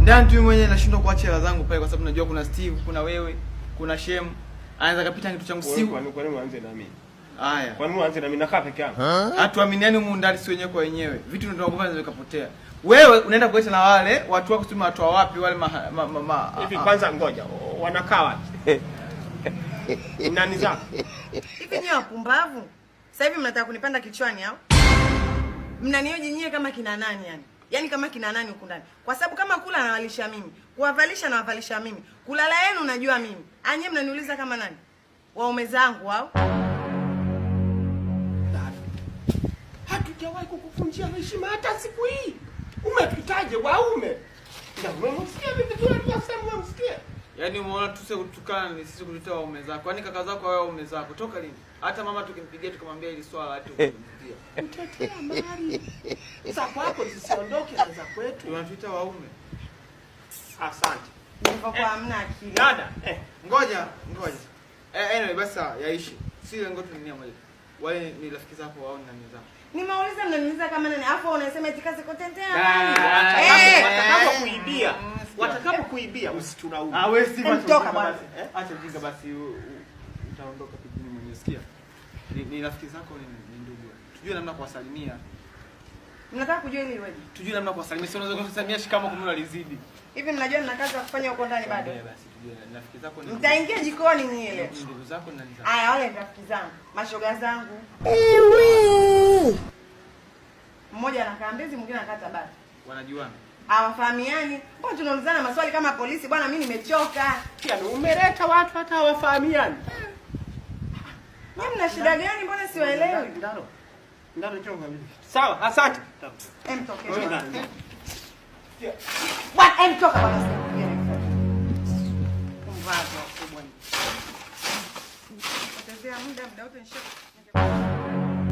Ndani tu mwenyewe nashindwa kuacha hela zangu pale kwa sababu najua kuna Steve, kuna wewe, kuna Shem. Anaweza kapita kitu changu Wewe si. kwa nini uanze na mimi? Haya. Kwa nini uanze na mimi? Nakaa peke yangu. Hatuaminiani humu ndani si wenyewe kwa wenyewe. Vitu ndio tunaogopa vinaweza vikapotea. Wewe unaenda kuleta na wale watu wako sio watu wa wapi wale ma, ma, ma, ma, Hivi kwanza ngoja, wanakaa wapi? Nani zako? Hivi nyewe wapumbavu? Sasa hivi mnataka kunipanda kichwani au? Mnanioje nyie kama kina nani yani? Yaani kama kina nani huku ndani? Kwa sababu kama kula nawalisha mimi, kuwavalisha nawavalisha mimi, kulala yenu najua mimi. Anye mnaniuliza kama nani? Waume zangu au? Hatujawahi kukuvunjia heshima hata siku hii. Umetuitaje waume? Na umemsikia vipi vizuri alivyosema, umemsikia? Yaani umeona tu sisi kutukana ni sisi kutuita waume zako. Yaani kaka zako wewe waume zako. Toka lini? Hata mama tukimpigia tukamwambia hili swala hata ukimpigia. Kutetea mali za kwako zisiondoke na za kwetu. Unatuita waume. Asante. Mlivyokuwa hamna akili. Dada, eh, Ngoja, ngoja. Anyway basi sawa, yaishi. Si lengo tu ni nia moja. Wale ni rafiki zako wao ni nani zako. Nimeuliza mnaniuliza kama nani? Alafu unasema eti kazi kutetea Ah, mali. watakapokuibia, watakapokuibia usitulaumu. Ah, wewe si Em, toka bwana. Eh? Acha ujinga basi utaondoka kijini mwenyewe sikia. Ni rafiki zako ni ndugu. Tujue namna kuwasalimia. Mnataka kujua ili iweje? Tujue namna kuwasalimia. Sio unaweza kuwasalimia shikamo kumbe alizidi. Hivi mnajua mna kazi ya kufanya huko ndani bado? Basi tujue ni rafiki zako ni Mtaingia jikoni nyie leo. ni ndugu zako ni nani zako. Aya, wale ni rafiki zangu, mashoga zangu. Mmoja anakaa Mbezi, mwingine anakaa Tabata. Wanajuana. Hawafahamiani. Mbona tunaulizana maswali kama polisi? Bwana, mimi nimechoka. Yaani umeleta watu hata hawafahamiani. Nyie mna shida gani? Mbona siwaelewi? Ndaro. Ndaro njoo ngambie. Sawa, asante. Em, toke. Wewe ndaro. Bwana, em, toka bwana. Pumbavu wakubwa. Potezea muda muda wote nisha